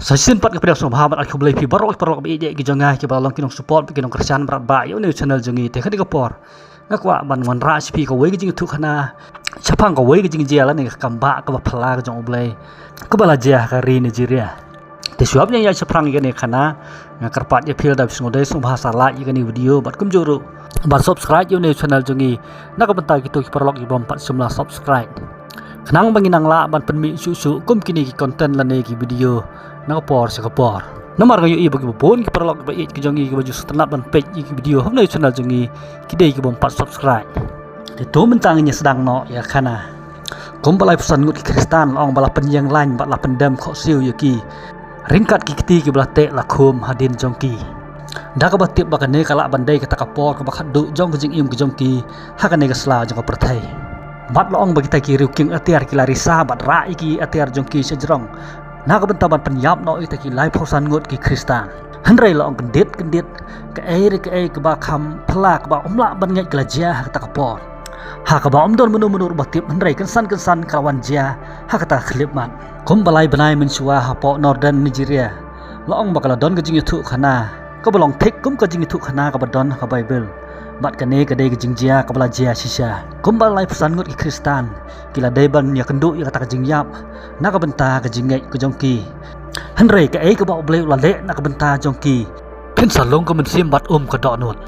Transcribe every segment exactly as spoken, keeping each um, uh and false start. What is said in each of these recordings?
Sa shisien pat nga pdiang sngewbha bad ai khublei phi baroh ki paralok ba ïeit ki jong nga kiba long ki nong support, ki nong kyrshan bad ba ïa une u channel jong ngi. Te kane ka por nga kwah ban wanrah sha phi kawei ka jingïathuhkhana shaphang kawei ka jingjia lane ka kambah kaba phylla ka jong U Blei kaba la jia ha ka ri Nigeria. Te shuwa ban ïaid shaphrang ïa kane ka khana, nga kyrpad ïa phi lada phi sngewdei sngewbha sa like ïa kane ka video bad kumjuh ruh ban subscribe ïa une u channel jong ngi na ka bynta kito ki paralok ki bym pat shym la subscribe, khnang ba ngin nang lah ban pynmih shuh shuh kum kine ki content lane ki video na ka por sha ka por. Namar nga ïohi ba kiba bun ki paralok ba ïeit ki jong ngi kiba ju sngewtynnat ban peit ïa ki video ha une u channel jong ngi ki dei ki bym pat subscribe. Te to mynta ngin ïa sdang noh ïa ka khana. Kumba laiphew san ngut ki Khristan la ong ba la pynïeng lain bad la pyndem khohsiew ïa ki ryngkat ki kti kiba la teh la khum hadien jong ki, da kaba tip ba kane ka lah ban dei kata ka por kaba khatduh jong ka jingim ka jong ki ha kane ka sla jong ka pyrthei. Bad la ong ba kita ki riewkieng atiar ki la risa bad rah ïa ki atiar jong ki sha jrong na ka bynta ban pynïap noh ïa kita ki laiphew san ngut ki Khristan. Hynrei la ong kyndit kyndit, kaei re kaei kaba kham phylla kaba ym lah ban ngeit ka la jia ha kata ka por, ha kaba ym don mano mano ruh ba tip, hynrei kynsan kynsan ka la wan jia ha kata ka khyllipmat. Kumba lai bnai mynshuwa hapoh Northern Nigeria, la ong ba ka la don ka jingïathuhkhana kaba long thik kum ka jingïathuhkhana kaba don ha ka Baibl. Bad kane ka dei ka jingjia kaba la jia shisha. Kumba laiphew san ngut ki Khristan ki la dei ban ïakynduh ïa kata ka jingïap na ka bynta ka jingngeit ka jong ki, hynrei kaei kaba U Blei u la leh na ka bynta jong ki, phin sa lung ka mynsiem bad um ka dohnud.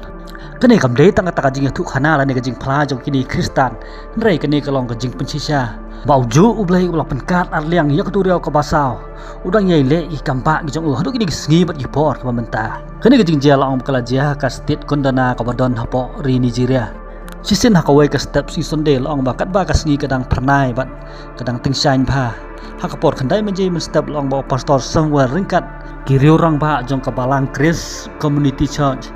Kane kam dei tang kata ka jingïathuhkhana lane ka jingphylla jong kine ki Khristan, hynrei kane ka long ka jingpynshisha ba ujuh U Blei u la pynkhat arliang ïa ka duriaw kaba saw, u dang ïai leh ïa ki kambah ki jong u haduh kine ki sngi bad ki por kiba mynta. Kane ka jingjia la ong ba ka la jia ha ka state Kaduna kaba don hapoh ri Nigeria. Shisien ha kawei ka step sngi Sunday la ong ba katba ka sngi ka dang phyrnai bad ka dang tyngshaiñ bha, ha ka por khyndai baje mynstep la ong ba u Pastor Samuel ryngkat ki riew rangbah jong ka balang Grace Community Church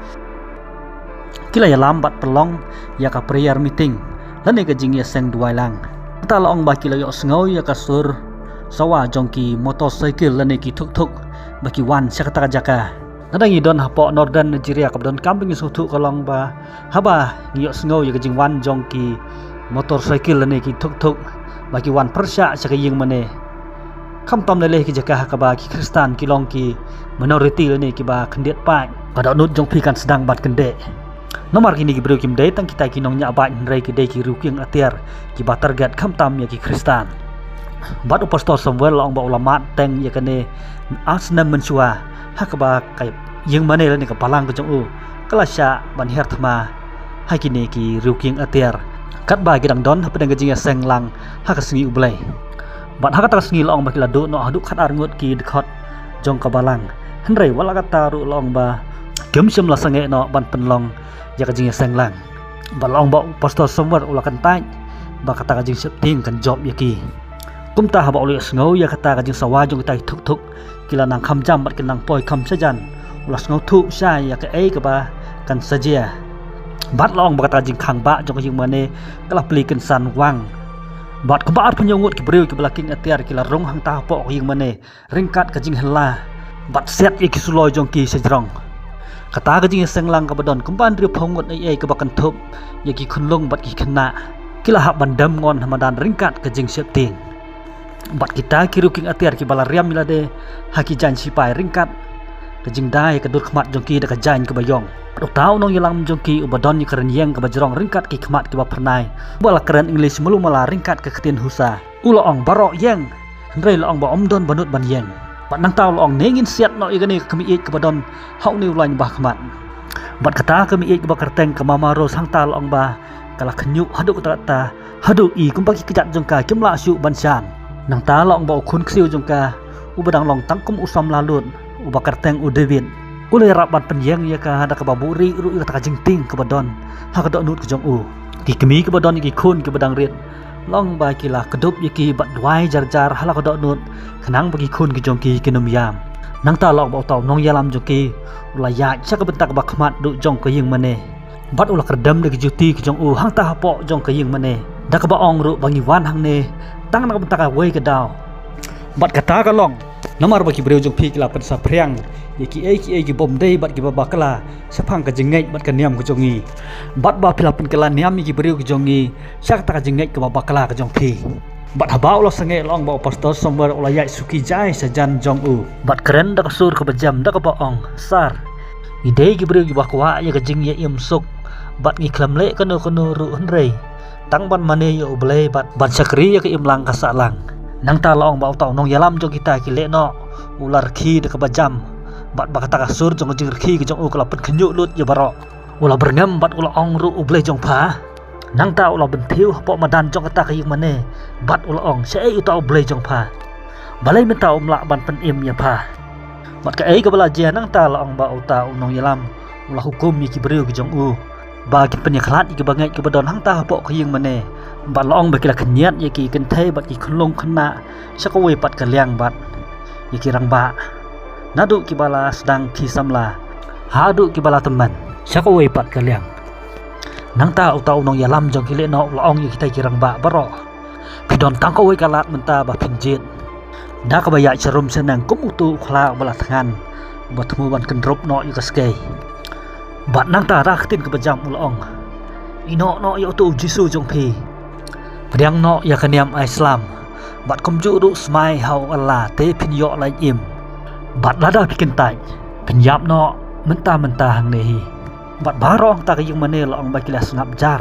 ki la ïalam bad pynlong ïa ka prayer meeting lane ka jingïaseng duwai lang. Kata la ong ba ki la ïohsngew ïa ka sur sawa jong ki motorcycle lane ki thukthuk ba ki wan sha kata ka jaka. Lada ngi don hapoh Northern Nigeria, kaba donkam ba ngin sngewthuh ka long ba haba ngi ïohsngew ïa ka jingwan jong ki motorcycle lane ki thukthuk ba ki wan pyrshah sha ka ïing mane, khamtam lei lei ki jaka ha kaba ki Khristan ki long ki minority lane kiba khyndiat paid, ka dohnud jong phi kan sdang ban kyndeh. Namar kine ki briew kim dei tang kita ki nongñiah bike, hynrei ki dei ki riewkieng atiar kiba target khamtam ïa ki Khristan. Bad u Pastor Samuel la ong ba u la mad teng ïa kane ar snem mynshuwa, ha kaba ka ïing mane lane ka balang ka jong u ka la shah ban hiar thma ha kine ki riewkieng atiar katba ki dang don hapdeng ka jingïaseng lang ha ka sngi U Blei. Bad ha kata ka sngi la ong ba ki la duh noh haduh khatar ngut ki dkhot jong ka balang, hynrei wat la kata ruh la ong ba kim shym la sangeh noh ban pynlong ïa ka jingïaseng lang. Bad la ong ba u Pastor Samuel u la kyntait ba kata ka jingsheptieng kan jop ïa ki. Kumta haba u la ïohsngew ïa kata ka jingsawa jong kita ki thukthuk, ki la nang kham jam bad ki nang poi kham shajan, u la sngewthuh shai ïa kaei kaba kan sa jia. Bad la ong ba kata ka jingkhang bah jong ka ïing mane ka la plie kynsan wang. Bad kumba arphew hynñiew ngut ki briew kiba la kieng atiar ki la rung hangta hapoh ka ïing mane ryngkat ka jinghylla bad siat ïa ki suloi jong ki sha jrong. Kata ka jingïaseng lang kaba don kumba hynriewphew ngut ei ei kaba kynthup ïa ki khunlung bad ki khynnah, ki la hap ban dem ngon ha madan ryngkat ka jingsheptieng. Bad kita ki riewkieng atiar kiba la riam ïalade ha ki jaiñ sipai ryngkat ka jingda ïa ka dur khmat jong ki da ka jaiñ kaba ïong. Bad uta u nongïalam jong ki uba don ïa ka rynïeng kaba jrong ryngkat ki khmat kiba phyrnai, uba la kren English malu mala ryngkat ka ktien Husa, u la ong, "Baroh ïeng." Hynrei la ong ba ym don ba nud ban ïeng. Bad nangta u la ong, "Ne ngin siat noh ïa kane ka kmie ïeit kaba don ha une u lain ba ha khmat." Bad kata ka kmie ïeit kaba kyrteng ka Mama Rose hangta la ong ba ka la khynñiuh haduh katta katta, haduh i kumba ki kjat jong ka kim lah shuh ban shan. Nangta la ong ba u khun ksiew jong ka, uba dang long tang kum u samla lut, uba kyrteng u David, u la ïarap ban pynïeng ïa ka da kaba buhrieh ruh ïa kata ka jingtieng kaba don ha ka dohnud ka jong u. Ki kmie kiba don ïa ki khun kiba dang rit, la ong ba ki la kdup ïa ki bad duwai jar jar ha la ka dohnud khnang ba ki khun ki jong ki kin ym ïam. Nangta la ong ba uta u nongïalam jong ki u la ïaid sha ka bynta kaba khmat duh jong ka ïing mane, bad u la kyrdem da ki juti ki jong u hangta hapoh jong ka ïing mane, da kaba ong ruh ba ngi wan hangne tang na ka bynta kawei ka daw. Bad kata ka long namar ba ki briew jong phi ki la pynsaphriang ïa kiei kiei ki bym dei bad kiba bakla shaphang ka jingngeit bad ka niam ka jong ngi, bad ba phi la pynkylla niam ïa ki briew ki jong ngi sha kata ka jingngeit kaba bakla ka jong phi. Bad haba u la sangeh la ong ba u Pastor Samuel u la ïaid suki jai sha jan jong u. Bad kren da ka sur kaba jem da kaba ong, Sir, ngi dei ki briew kiba kwah ïa ka jingïaim suk. Bad ngi khlem leh kano kano ruh hynrei tang ban mane ïa U Blei bad ban shakri ïa ka imlang ka sahlang. Nangta la ong ba uta u nongïalam jong kita ki leh noh, u la rkhie da kaba jem. Bad ba kata ka sur jong ka jingrkhie ka jong u ka la pynkhynñiuh lut ïa baroh. U la byrngem bad u la ong ruh, U Blei jong pha. Nangta u la bynthiew hapoh madan jong kata ka ïing mane bad u la ong, shaei uta U Blei jong pha? Balei mynta um lah ban pynim ïa pha? Bad kaei kaba la jia nangta la ong ba uta u nongïalam u la hukum ïa ki briew ki jong u ba kin pynïakhlad ïa kiba ngeit kiba don hangta hapoh ka ïing mane. Bad la ong ba ki la khynñiat ïa ki kynthei bad ki khyllung khynnah sha kawei pat ka liang bad ïa ki rangbah naduh kiba la sdang khie samla haduh kiba la tymmen sha kawei pat ka liang. Nangta uta u nongïalam jong ki leh noh u la ong ïa kita ki rangbah baroh, phi don tang kawei ka lad mynta ba phin jied. Da kaba ïaid sharum shaneng kum utu u khla uba la thngan, uba thmu ban kyndrup noh ïa ka skei. Bad nangta da ka ktien kaba jam u la ong, ïehnoh noh ïa utu u Jisu jong phi. Pdiang noh ïa ka niam Islam. Bad kumjuh ruh smai ha u Allah te phin ïoh lait im. Bad lada phi kyntait, phin ïap noh mynta mynta hangne hi. Bad baroh hangta ka ïing mane la ong ba ki la sngap jar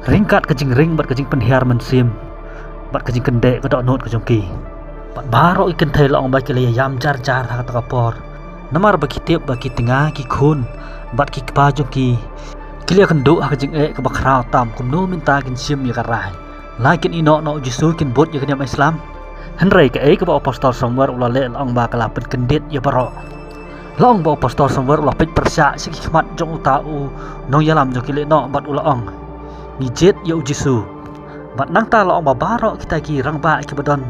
ryngkat ka jingring bad ka jingpynhiar mynsiem bad ka jingkyndeh ka dohnud ka jong ki. Bad baroh ki kynthei la ong ba ki la ïam jar jar ha kata ka por. Namar ba ki tip ba ki tnga ki khun bad ki kpa jong ki ki la ïakynduh ha ka jingeh kaba khraw tam kumno mynta kin shim ïa ka rai. La kin ïehnoh noh u Jisu kin bud ïa ka niam Islam. Hynrei kaei kaba u Pastor Samuel u la leh la ong ba ka la pynkyndit ïa baroh. La ong ba u Pastor Samuel u la peit pyrshah sha ki khmat jong uta u nongïalam jong ki leh noh bad u la ong, ngi jied ïa u Jisu. Bad nangta la ong ba baroh kita ki rangbah kiba don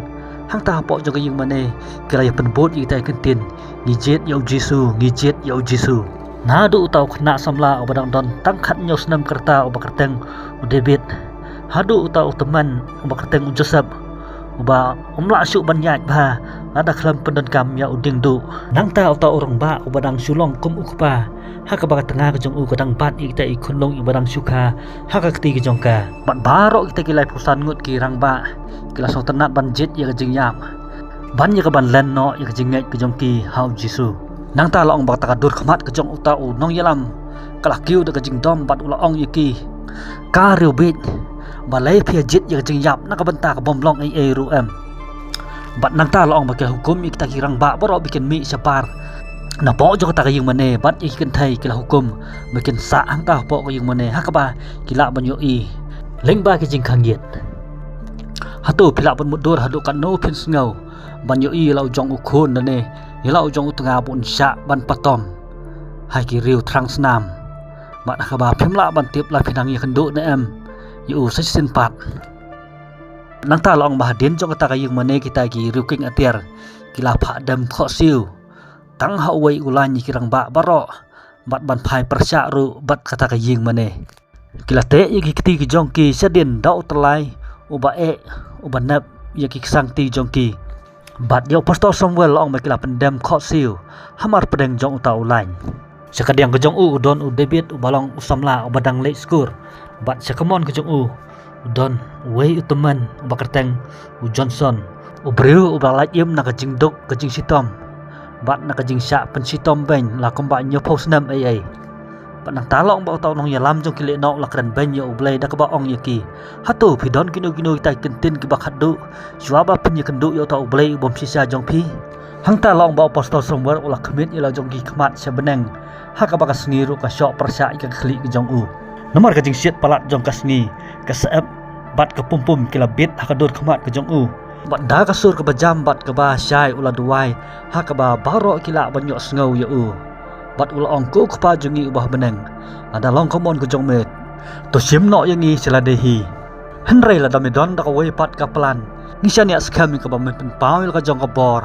hangta hapoh jong ka ïing mane ki la ïa pynbud ïa kita ki ktien, ngi jied ïa u Jisu, ngi jied ïa u Jisu. Naduh uta u khynnah samla uba dang don tang khathynñiew snem ka rta uba kyrteng u David, haduh uta u tymmen uba kyrteng u Joseph, uba um lah shuh ban ïaid bha lada khlem pyndonkam ïa u dieng duh. Nangta uta u rangbah uba dang shu long kum u kpa ha kaba ka tnga ka jong u ka dang bat ïa kita i khunlung iba dang shu kha ha ka kti ka jong ka. Bad baroh kita ki laiphew san ngut ki rangbah ki la sngewtynnat ban jied ïa ka jingïap ban ïa ka ban len noh ïa ka jingngeit ka jong ki ha u Jisu. Nangta la ong ba kata ka dur khmat ka jong uta u nongïalam ka la kiew da ka jingdom bad u la ong ïa ki, ka riewbit, balei phi ïa jied ïa ka jingïap na ka bynta ka bym long ei ei ruh em? Bad nangta la ong ba ki la hukum ïa kita ki rangbah baroh ba kin mih shabar napoh jong kata ka ïing mane bad ïa ki kynthei ki la hukum ba kin sah hangta hapoh ka ïing mane ha kaba ki lah ban ïohi lyngba ki jingkhang ïit. Hato phi lah ban mutdur haduh katno phin sngew ban ïohi ïa la u jong u khun lane ïa la u jong u tnga ba un shah ban patom ha ki riew thrang snam? Bad ha kaba phim lah ban tip la phi nang ïakynduh ne em ïa u sa shisien pat. Nangta la ong ba hadien jong kata ka ïing mane kita ki riew kieng atiar ki la phah dem khohsiew tang ha uwei u lain ïa ki rangbah baroh bad ban phai pyrshah ruh bad kata ka ïing mane. Ki la teh ïa ki kti ki jong ki shadien da u tyllai uba eh uba nep ïa ki ksangti jong ki. Bad ïa u Pastor Samuel la ong ba ki la pyndem khohsiew hamar pdeng jong uta u lain. Sha ka diang ka jong u u don u David uba long u samla uba dang leit skul. Bad sha ka mon ka jong u u don uwei u tymmen uba kyrteng u Johnson, u briew uba lait im na ka jingduk ka jingshitom bad na ka jingshah pynshitom beiñ la kumba hynñiewphew snem ei ei. Bad nangta la ong ba uta u nongïalam jong ki leh noh u la kren beiñ ïa U Blei da kaba ong ïa ki, hato phi don kino kino kita ki ktien kiba khatduh shuwa ba phin ïakynduh ïa uta U Blei u bym shisha jong phi? Hangta la ong ba u Pastor Samuel u la khmied ïa la jong ki khmat sha bneng ha kaba ka sngi ruh ka shoh pyrshah ïa ka khlieh ka jong u. Namar ka jingshit palat jong ka sngi, ka syep bad ka pumpum ki la bit ha ka dur khmat ka jong u. Bad da ka sur kaba jam bad kaba shai u la duwai ha kaba baroh ki lah ban ïohsngew ïa u. Bad u la ong, ko Kpa jong ngi uba ha bneng, lada long ka mon ka jong me, to shim noh ïa ngi sha lade hi. Hynrei lada me don da kawei pat ka plan, ngi shaniah skhem ïa kaba men pynpaw ïa la ka jong ka bor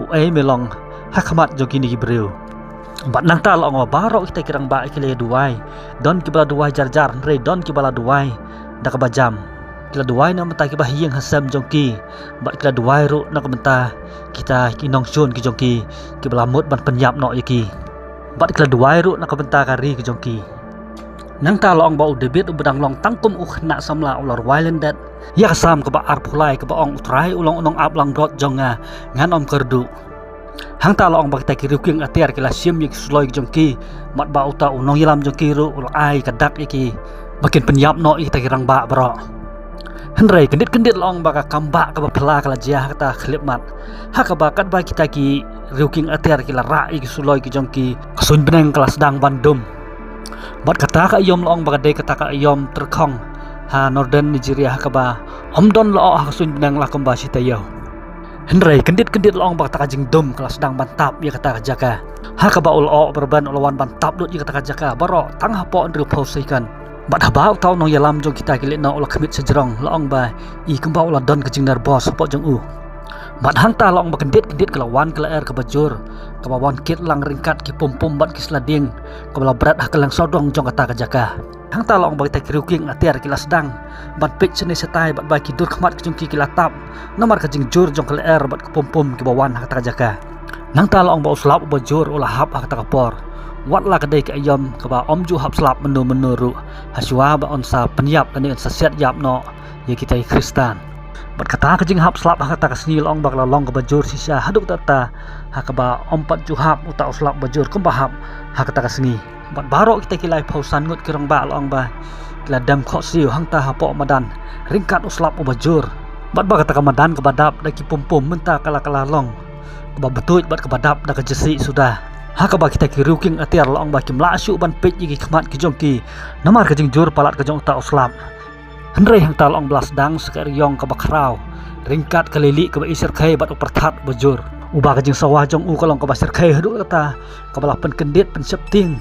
u ei me long ha khmat jong kine ki briew. Bad nangta la ong ba baroh kita ki rangbah ki la ïa duwai. Don kiba la duwai jar jar hynrei don kiba la duwai da kaba jam. Ki la duwai na ka bynta kiba ha ïing ha sem jong ki bad ki la duwai ruh na ka bynta kita ki nongshun ki jong ki kiba la mut ban pynïap noh ïa ki. Bad ki la duwai ruh na ka bynta ka ri ka jong ki. Nangta la ong ba u David uba dang long tang kum u khynnah samla u la rwai lyndet ïa ka Salm kaba arphew lai kaba ong, U Trai u long u nongaplangbrot jong nga, ngan ym kyrduh. Hangta la ong ba kita ki riewkieng atiar ki la shim ïa ki suloi jong ki, bad ba uta u nongïalam jong ki ruh u la ai ka dak ïa ki ba kin pynïap noh ïa kita ki rangbah baroh. Hynrei kyndit kyndit la ong ba ka kambah kaba phylla ka la jia ha kata ka khyllipmat, ha kaba katba kita ki riewkieng atiar ki la rah ïa ki suloi ki jong ki, ka suiñ bneng ka la sdang ban dum. Bad kata ka aïom la ong ba ka dei kata ka aïom tyrkhong ha northern Nigeria, ha kaba ym don lyoh ha ka suiñ bneng la kumba shi taïew. Hynrei kyndit kyndit la ong ba kata ka jingdum ka la sdang ban tap ïa kata ka jaka, ha kaba u lyoh ba rben u la wan ban tap lut ïa kata ka jaka baroh tang hapoh hynriewphew second. Bad haba uta u nongïalam jong kita ki leit noh u la khmih shajrong, la ong ba i kumba u la don ka jingnervous hapoh jong u. Bad hangta la ong ba kyndit kyndit ka la wan ka lyer kaba jur, kaba wan kit lang ryngkat ki pum pum bad ki sla dieng kaba la bret ha kylleng sawdong jong kata ka jaka. Hangta la ong ba kita ki riewkieng atiar ki la sdang ban peit shane shatai bad ba ki dur khmat ki jong ki ki la tap namar ka jingjur jong ka lyer bad ka pum pum kiba wan ha kata ka jaka. Nangta la ong ba u slap uba jur u la hap ha kata ka por, wat la ka dei ka aïom kaba ym ju hap slap mynno mynno ruh, ha shuwa ba un sa pynïap lane un sa siat ïap noh ïa kita ki Khristan. Bad kata ka jinghap slap ha kata ka sngi la ong ba ka la long kaba jur shisha haduh katta ha kaba ym pat ju hap uta u slap ba jur kumba hap ha kata ka sngi. Bad baroh kita ki laiphew san ngut ki rangbah la ong ba ki la dem khohsiew hangta hapoh madan ryngkat u slap uba jur. Bad ba kata ka madan kaba dap da ki pum pum mynta ka la ka la long kaba btuid bad kaba dap da ka jasieh suda, ha kaba kita ki riewkieng atiar la ong ba kim lah shuh ban peit ïa ki khmat ki jong ki namar ka jingjur palat ka jong uta u slap. Hynrei hangta la ong ba la sdang sa ka riong kaba khraw ryngkat ka lili kaba ishyrkhei bad u pyrthat uba jur, uba ka jingsawa jong u ka long kaba shyrkhei haduh katta kaba la pynkyndit pynsheptieng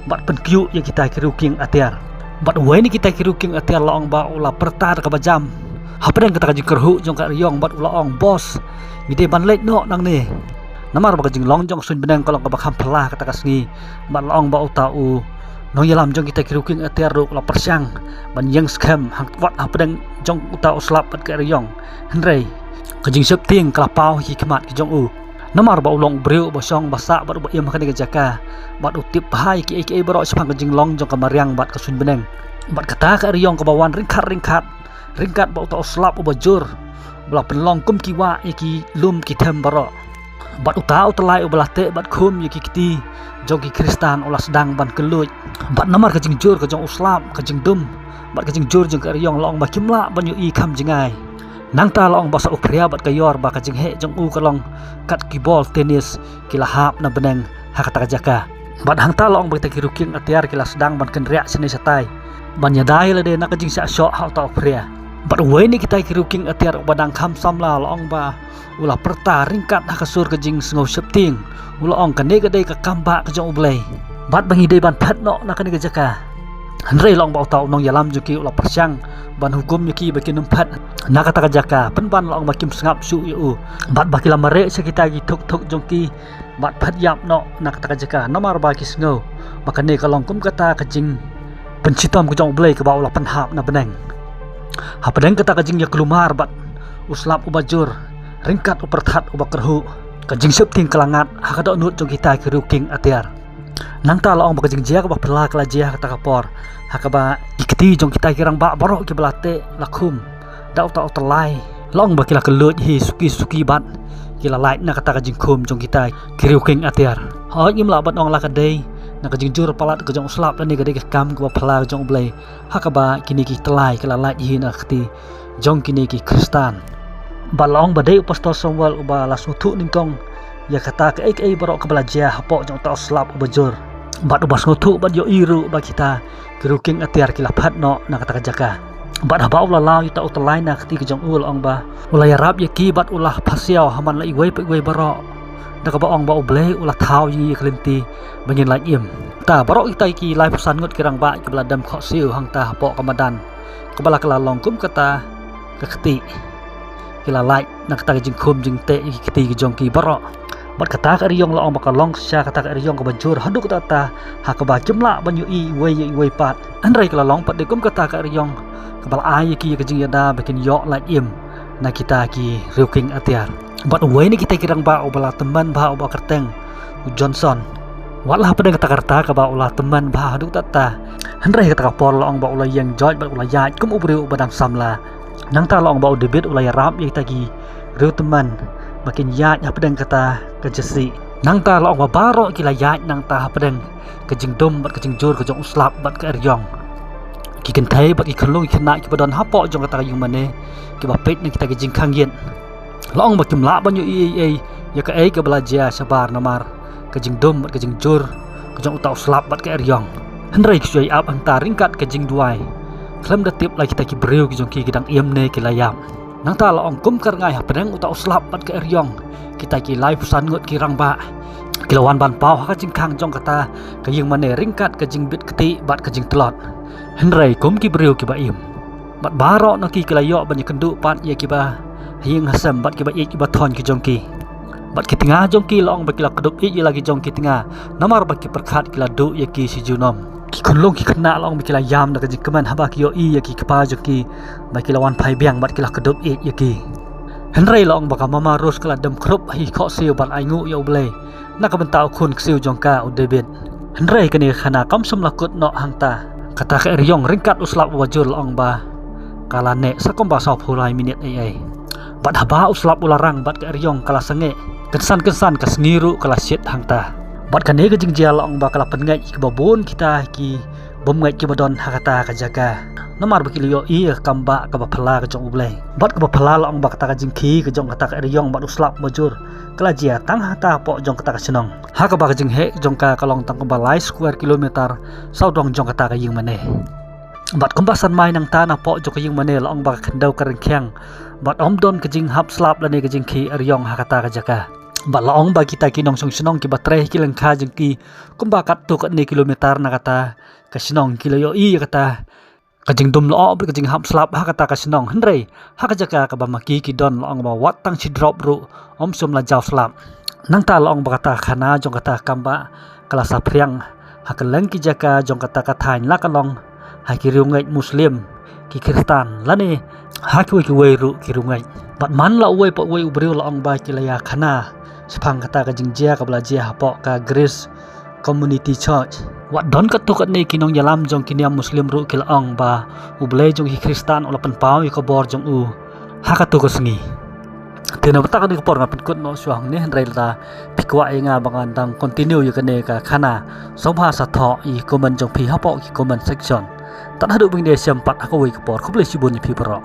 bad pynkiew ïa kita ki riewkieng atiar. Bad uwei na kita ki riewkieng atiar la ong ba u la pyrta da kaba jam hapdeng kata ka jingkyrhuh jong ka riong bad u la ong, Boss, ngi dei ban leit noh nangne. Namar ba ka jinglong jong ka suiñ bneng ka long kaba kham phylla kata ka sngi, bad la ong ba uta u nongïalam jong kita ki riewkieng atiar ruh u la pyrshang ban ïeng skhem hangta hapdeng jong uta u slap bad ka riong. Hynrei ka jingsheptieng ka la paw ha ki khmat ki jong u, namar ba u long u briew uba shong ba sah bad uba im ha kane ka jaka, bad u tip bha ïa kiei kiei baroh shaphang ka jinglong jong ka mariang bad ka suiñ bneng. Bad kata ka riong kaba wan ryngkat ryngkat ryngkat bad uta u slap uba jur, ba la pynlong kum ki wah ïa ki lum ki them baroh. Bad uta u tyllai uba la teh bad khum ïa ki kti jong ki Khristan u la sdang ban kylluid. Bad namar ka jingjur ka jong u slap, ka jingdum bad ka jingjur jong ka riong, la ong ba kim lah ban ïohi kham jngai. Nangta la ong ba sa u phria bad ka ïor ba ka jingheh jong u ka long kat ki bol tennis ki la hap na bneng ha kata ka jaka. Bad hangta la ong ba kita ki riewkieng atiar ki la sdang ban kynriah shane shatai ban ïada ïa lade na ka jingshah shoh ha uta u phria. Bad uwei na kita ki riewkieng atiar uba dang kham samla la ong ba u la pyrta ryngkat ha ka sur ka jingsngew sheptieng, u la ong, kane ka dei ka kambah ka jong U Blei, bad ba ngi dei ban phet noh na kane ka jaka. Hynrei la ong ba uta u nongïalam jong ki u la pyrshang ban hukum ïa ki ba kin ym phet na kata ka jaka, pynban la ong ba kim sngap shuh ïa u, bad ba ki la mareh sha kita ki thuk thuk jong ki bad phet ïap noh na kata ka jaka, namar ba ki sngew ba kane ka long kum kata ka jingpynshitom ka jong U Blei kaba u la pynhap na bneng. Hapdeng kata ka jingïakulmar bad u slap uba jur ryngkat u pyrthat uba kyrhuh, ka jingsheptieng ka la ngat ha ka dohnud jong kita ki riewkieng atiar. Nangta la ong ba ka jingjia kaba phylla ka la jia ha kata ka por, ha kaba ki kti jong kita ki rangbah baroh kiba la teh la khum da uta u tyllai, la ong ba ki la kylluid hi suki suki bad ki la lait na kata ka jingkhum jong kita ki riewkieng atiar. Hooid, ngim lah ban ong la ka dei na ka jingjur palat ka jong u slap lane ka dei ka kam kaba phylla ka jong U Blei, ha kaba kine ki tyllai ki la lait hi na ka kti jong kine ki Khristan. Bad la ong ba dei u Pastor Samuel uba la sngewthuh nyngkong ïa kata kaei kaei baroh kaba la jia hapoh jong uta u slap uba jur, bad uba sngewthuh bad ïohi ruh ba kita ki riewkieng atiar ki la phet noh na kata ka jaka. Bad haba u la law ïa uta u tyllai na ka kti ka jong u, la ong ba u la ïarap ïa ki bad u la phasiaw ha man la iwei pa iwei baroh, da kaba ong ba U Blei u la thaw ïa ngi ïa ka lynti ba ngin lait im. Ta baroh kita ki laiphew san ngut ki rangbah kiba la dem khohsiew hangta hapoh ka madan kaba la kylla long kum kata ka kti, ki la lait na kata ka jingkhum jingteh ïa ki kti ki jong ki baroh. Bad kata ka riong la ong ba ka long shisha kata ka riong kaba jur haduh katta katta, ha kaba kim lah ban ïohi iwei ïa iwei pat. Hynrei ka la long pat dei kum kata ka riong kaba la ai ïa ki ïa ka jingïada ba kin ïoh lait im na kita ki riewkieng atiar. Bad uwei na kita ki rangbah uba la tymmen bha uba kyrteng u Johnson, Wat la hapdeng kata ka rta kaba u la tymmen bha haduh katta, hynrei kata ka por la ong ba u la ïeng joit bad u la ïaid kum u briew uba dang samla. Nangta la ong ba u David u la ïarap ïa kita ki riew tymmen ba kin ïaid hapdeng kata ka jasih. Nangta la ong ba baroh ki la ïaid nangta hapdeng ka jingdum bad ka jingjur ka jong u slap bad ka eriong. Ki kynthei bad ki khyllung ki khynnah kiba don hapoh jong kata ka ïingmane kiba peit na kita ki jingkhang ïit, la ong ba kim lah ban ïohi ei ei ïa kaei kaba la jia shabar namar ka jingdum bad ka jingjur ka jong uta u slap bad ka eriong. Hynrei ki shu ïai ap hangta ryngkat ka jingduwai, khlem da tip la kita ki briew ki jong ki ki dang im ne ki la ïap. Nangta la ong kum ka rngai hapdeng uta u slap bad ka eriong, kita ki laiphew san ngut ki rangbah ki la wan ban paw ha ka jingkhang jong kata ka ïingmane ryngkat ka jingbit ktieh bad ka jingtlot. Hynrei kum ki briew kiba im, bad baroh na ki ki la ïoh ban ïakynduh pat ïa kiba ha ïing ha sem bad kiba ïeit kiba thoiñ ki jong ki. Bad ki tnga jong ki la ong ba ki la kdup ïeit ïa la ki jong ki tnga namar ba ki pyrkhat ki la duh ïa ki shi junom. Ki khyllung ki khynnah la ong ba ki la ïam da ka jingkmen haba ki ïohi ïa ki kpa jong ki ba ki la wan phai biang bad ki la kdup ïeit ïa ki. Hynrei la ong ba ka Mama Ruth ka la dem khrup ha i khohsiew ban ainguh ïa U Blei na ka bynta u khun ksiew jong ka u David. Hynrei kane ka khana kam shym la kut noh hangta. Kata ka eriong ryngkat u slap uba jur la ong ba ka la neh sa kumba sawphew lai minit ei ei. Bad haba u slap u la rang bad ka eriong ka la sangeh, kynsan kynsan ka sngi ruh ka la shit hangta. Bad kane ka jingjia la ong ba ka la pynngeit ïa kiba bun kita ki bym ngeit kiba don ha kata ka jaka namar ba ki la ïohi ïa ka kam bah kaba phylla ka jong U Blei. Bad kaba phylla la ong ba kata ka jingkhie ka jong kata ka eriong bad u slap uba jur ka la jia tang hangta hapoh jong kata ka shnong, ha kaba ka jingheh jong ka ka long tang kumba lai square kilometer sawdong jong kata ka ïingmane. Bad kumba san mai nangta napoh jong ka ïingmane la ong ba ka khyndew ka ryngkhiang bad ym don ka jinghap slap lane ka jingkhie eriong ha kata ka jaka. Bad la ong ba kita ki nongshong shnong kiba trei ha ki lyngkha jong ki kumba katto katne kilometer na kata ka shnong ki la ïohi ïa kata ka jingdum lyoh bad ka jinghap slap ha kata ka shnong, hynrei ha ka jaka kaba ma ki ki don la ong ba wat tang shi drop ruh ym shym la jaw slap. Nangta la ong ba kata ka khana jong kata ka kam bah ka la saphriang ha kylleng ki jaka jong kata ka thaiñ, la ka long ha ki riewngeit Muslim, ki Khristan lane ha kiwei kiwei ruh ki riewngeit. Bad man la uwei pa uwei u briew la ong ba ki la ïa khana shaphang kata ka jingjia kaba la jia hapoh ka Grace Community Church. Wat don katto katne ki nongïalam jong ki niam Muslim ruh ki la ong ba U Blei jong ki Khristan u la pynpaw ïa ka bor jong u ha katto ka sngi. Te na bynta kane ka por ngan pynkut noh shuwa hangne, hynrei lada phi kwah ïa nga ba ngan dang continue ïa kane ka khana, sngewbha sa thoh ïa ki comment jong phi hapoh ki comment section. Tad haduh ba ngin ïashem pat ha kawei ka por, khublei shibun ïa phi baroh.